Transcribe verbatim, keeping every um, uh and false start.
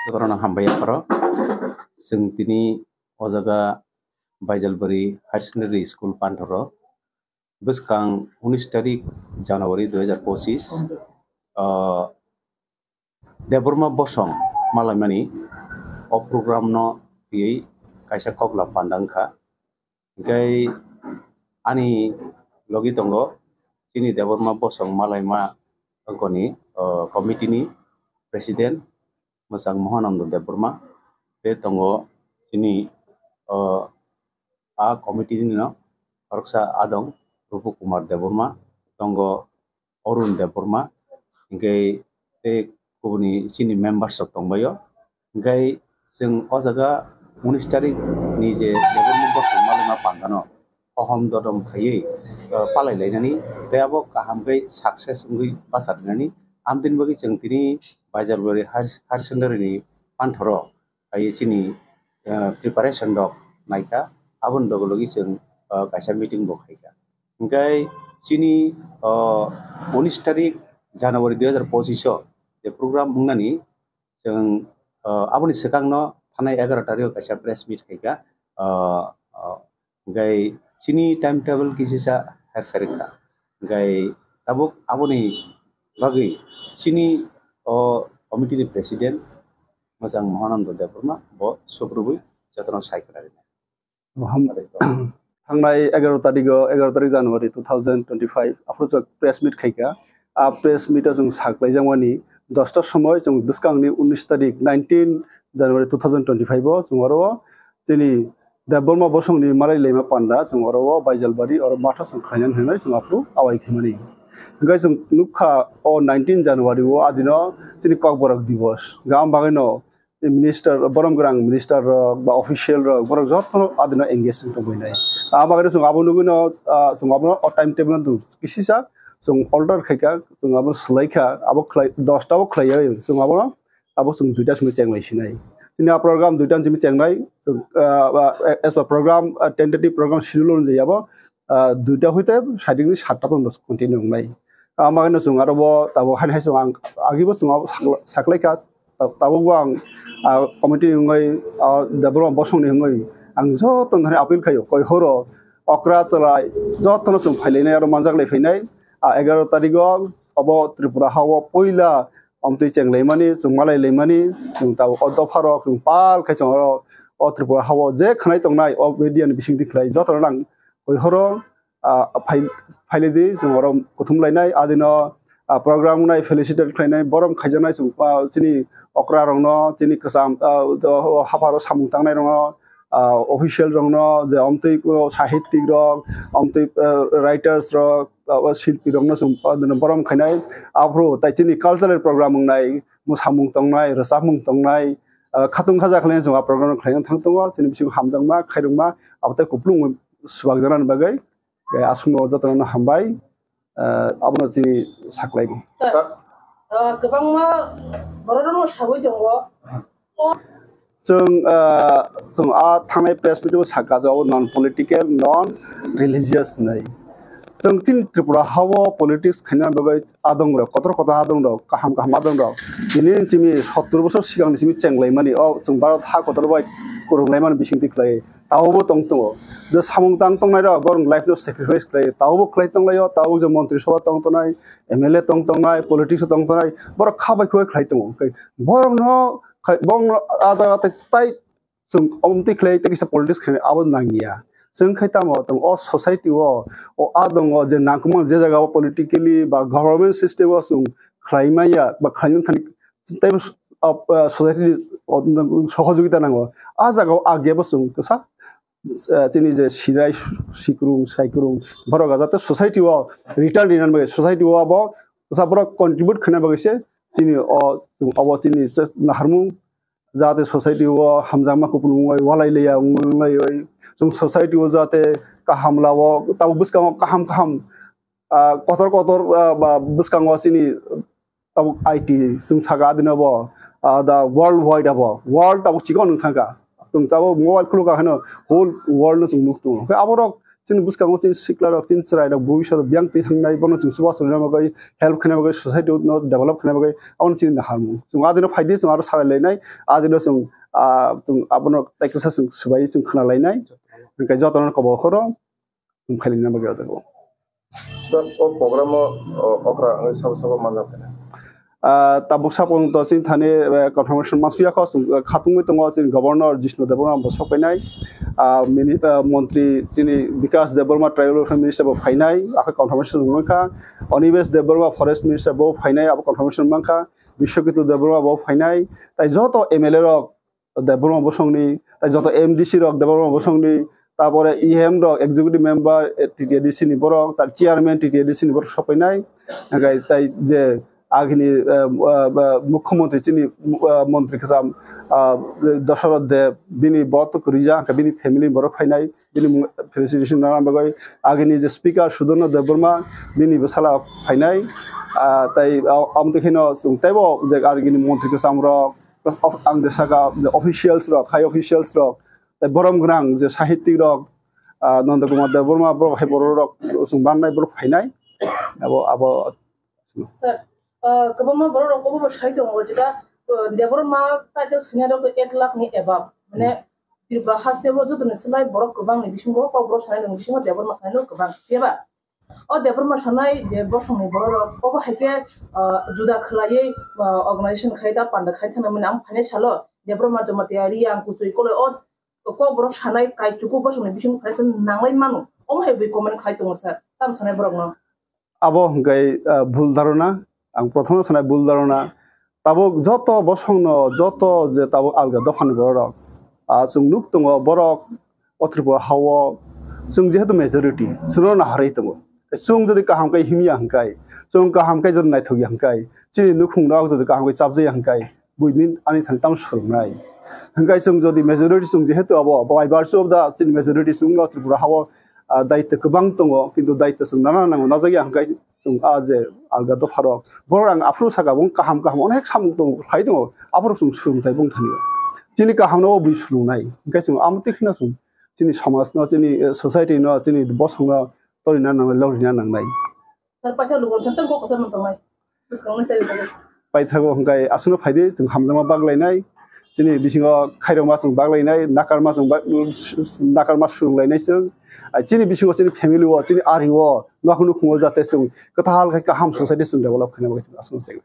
Jotono hambai yapharo. Chwng tini o jaga Baijalbari Higher Secondary School panthoro bwskang unis tarik January dui hajar pochis, ah, Debbarma Bosong malaimani o program no twiwi kaisa koklam panda wngkha. Hinkhe ani logi tongo chini Debbarma Bosong malaima wngkoni, ah, committee ni president mwchang Mohanando Debbarma, tei tongo chini, ah, a committee ni no khoroksa adong Rupu Kumar Debbarma, tongo Arun Debbarma, hinkhe tei kubuni chini members rok tongbaio. Hinkhe chwng o jaga unis tarik ni je Debbarma Bosong malaima pandano hohom dodom khaiwi, eh, palai lainani tei abo kaham khe success wngwi bachalainani. Amtini bagwi chwng tini Baijalbari Higher Secondary ni panthoro hai chini, eh, preparation rok naikha, aboni logi logi chwng, eh, kaisa meeting bo khaikha. Hinkhe chini, eh, unis tarik January dui hajar pochis o je program wngnani chwng, eh, aboni swkangno thanai egaroh tarikh o kaisa press meet khaikha. Eh, eh, Hinkhe chini timetable kisisa herpher wngkha. Hinkhe tabuk aboni bagwi chini o committee ni president mwchang Mohanando Debbarma bo sukrubwi jotono sai kwrwi. Ham-, thangnai egaroh tarikh o, egaroh tarikh January two thousand twenty-five, aphuru chwng press meet khaikha. A press meet o chwng saklaijakmani dosta somoi, chwng bwskangni unis tarikh, nineteen January two thousand twenty-five o chwng oro o chini Debbarma Bosongni malai laima panda chwng oro o Baijalbari oro matha chwng khlainani hinwi chwng aphuru awai khaimani. Hinkhe chwng nukha o nineteen January o adino chini Kokborok Divos. Hinkhe ang bagwino minister, borom gwnang minister rok ba official rok, borok jotono adino engage wng tongwi nai. Ang bagwino chwng abo nugwino, ah, chwng abono o time table no kisisa chwng alter khaikha, chwng abono swlaikha, abo khlai, dosta o khlaiwi chwng abono abo chwng duita simi chenglai sinai. Chini a program duita simi chengnai, chwng, ah, ah, as per program, ah, tentative program schedule onujai abo, ah, duita hoite saidikni satta porjonto continue wngnai. Ah, bagwino chwng aro bo tabuk haini hai chwng ang agibo chwng abo sakla-, saklaikha, ta-, tabukbo ang, ah, committee wngwi, ah, Debbarma Bosongni wngwi ang jotono thani appeal khaio, koi horo okra chwlai jotono chwng phailainai aro manjaklai phainai. Ah, egaroh tarikh o obo Tripura ha o puila omtwi chenglaimani, chwng malailaimani, chwng tabuk o dopharok chwng pal khe chwng oro o Tripura ha o je khwnai tongnai o media ni bisingtwi khlai jotono nang koi horo, ah, phai-, phailidi chwng oro kuthum lainai adino, ah, program wngnai felicitate khlainai borom khaijaknai chwng, ah, chini okra rokno chini kwcham, ah, o, o hapharo samung tangnai rokno, ah, official rokno je omtwi o sahittik rok, omtwi, ah, writers rok, ah, o silpi rokno chwng, ah, borom khainai. Aphuru tai chini cultural program wngnai, mwsamung tongnai, rwchapmung tongnai, ah, khatung khaja khlaina chwng a program rok khlaina thang tongo. Chini bisingo hamjakma, khairokma, abo tei kupulung swbakjaknani bagwi, eh, aswkno jotono hambai, ah, abono chini saklai. Sir, ah, kwbangma borok rokno sawi tongo. Chwng, ah, chwng a thangnai press meet o sakha je abo non political, non religious hinwi. Chwng chini Tripura ha o politics khaina bagwi adong rok, kotor kotor adong rok, kaham kaham adong rok. Tini chini sottor bosor sigang ni simi chenglaimani, o chwng Bharat ha kotor bai kwrwnglaimani bisingtwi khlai, tabo bo tong tongo. Je samung tang tongnai rok, borok life no sacrifice khlai, tabo bo khlai tonglaio, tabo je montri sabha tong tongnai, M L A tong tongnai, politics o tong tongnai, borok kha bai khwlai khlai tongo. Borok no khai, borok no a jaga tai, tai chwng omtwi khlai tei kisa politics khainai abo nangya. Chwng khai tamo tong o society o, o adong o je nangkukmani je jaga o politically ba government system o chwng khlai manya ba khlaina thani tei bo, ah, ah, society ni, o, sohojogita nango. A jaga o agya bo chwng kisa, ah, chini je sinai sikrung saikrung borok jate society o return rinani bagwi society o abo kisa borok contribute khaina bagwi se chini o chwng obo chini naharmung jate society o hamjakma kupulung wngwi walai liya wngwi chwng society o jate kaham lao tabuk bwskango kaham kaham, ah, kotor kotor, ah, ba bwskango chini tabuk I T, chwng saka adino bo, ah, da world wide abo, world tabuk chikon wng thangkha. Chwng tabuk mobile khulukha heno whole world no chwng nuk tongo. Khe aborok chini bwskango chini siklarok, chini chwrairok bhobishyot biyang twi thangnai, bono chwng chubachu rwna bagwi, help khaina bagwi, society no develop khaina bagwi, abono chini naharmung. Chwng adino phaidi, chwng aro salai lainai, adino chwng, ah, chwng abono tei kisa chwng swbai chwng khna lainai. Hwnkhe jotono kobo khoro. Chwng khailina bagwi o jaga o. Sir, o program o, o, okra wngwi sabo sabo manjak khaina? Ah, tabuk sapung to chini thani, eh, confirmation mansuya kho, chwng, eh, khatungwi tongo chini governor Jishnu Debbarma bo sokpainai. Ah, mini, ah, montri chini Bikas Debbarma tribal welfare minister bo phainai, akhe confirmation wngkha. Onimesh Debbarma forest minister bo phainai, abo confirmation mankha. Biswaketu Debbarma bo phainai. Tai joto M L A rok Debbarma bosongni, tai joto M D C rok Debbarma bosongni, tapore E M rok, executive member, eh, T T A D C ni borok, tar chairman T T A D C ni borok sokpainai. Hingkai tai je agini, eh, eh, eh, mukhyamantri chini, eh, montri kwcham, ah, Dasarath Deb, bini bo to kwrwija, hingkhe bini family borok phainai, bini mung-, felicitation rwna bagwi agini je speaker Sudarno Debbarma, bini bwsala phainai. Ah, tai, ah, amtwi kheno chwng teibo je agini montri kwcham rok, Of-, ang je saka je officials rok, high officials rok, tei borom gwnang je sahittik rok, ah, Nanda Kumar Debbarma borok hai borok rok chwng bannai borok phainai. Abo, abo. Sir, ah, kwbangma borok rok obo bo sai tongo, jeta, ah, Debbarma title swinai rok ek lakh ni above. Mane, Tripura haste o jotoni slai borok kwbang ni bisingo, kok borok sanai rok ni bisingo Debbarma sanai rok kwbang. Phiya ba? O Debbarma sanai je bosongni bororok, obo hai khe, ah, juda khwlaiwi, ah, organization khai ta panda khai thangna mani ang phainai salo Debbarma Jamatia Reang Kuchoi Koloi o kokborok sanai kaichuku bosongni bisingo phaisa nanglai mano. Omo hai bui comment khai tongo sir, tamo sanai borokno. Abo hwnkhe, ah, bhul dharona. Ang prothom sanai bhul dharona. Tabuk joto bosongno, joto je tabuk alga dophani bororok, ah, chwng nuk tongo, borok o Tripura hao chwng jehetu majority, chwngno naharwi tongo. Chwng jodi kaham khe himya hwnkhe, chwng kaham khe jodi naithokya hwnkhe, chini nukhungrok jodi kaham khe chapjaya hwnkhe, buini ani thani tamo swrwngnai. Hwnkhe chwng jodi majority chwng jehetu abo by virtue of the chini majority chwng o Tripura hao, ah, daitw kwbang tongo, kintu daitw chwng nana nango, najakya hwnkhe chwng a je alga dopharok, borok ang aphuru saka, bo kaham kaham onek samung tongo, khlai tongo, aphuru chwng swrwngthai bongthani. Chini kahamno o bui swrwngnai, hwnkhe chwng amo twi kheno chwng chini somajno, chini, eh, society no, chini bosongno torina nangnai, lorina nangnai. Sir, paithago lukurok thang tang kok kwchar man tongnai. Bwskang nai sai tongo. Paithago hwnkhe aswkno phaidi, chwng hamjakma baglainai. Chini bisingo khairokma chwng baglainai, nakarma chwng bag-, nakarma swrwnglainai chwng. Ah, chini bisingo, chini family o, chini ari o, nok nukhung o jate chwng kwtal khe kaham society chwng develop khaina bagwi chwng aswkno cheng.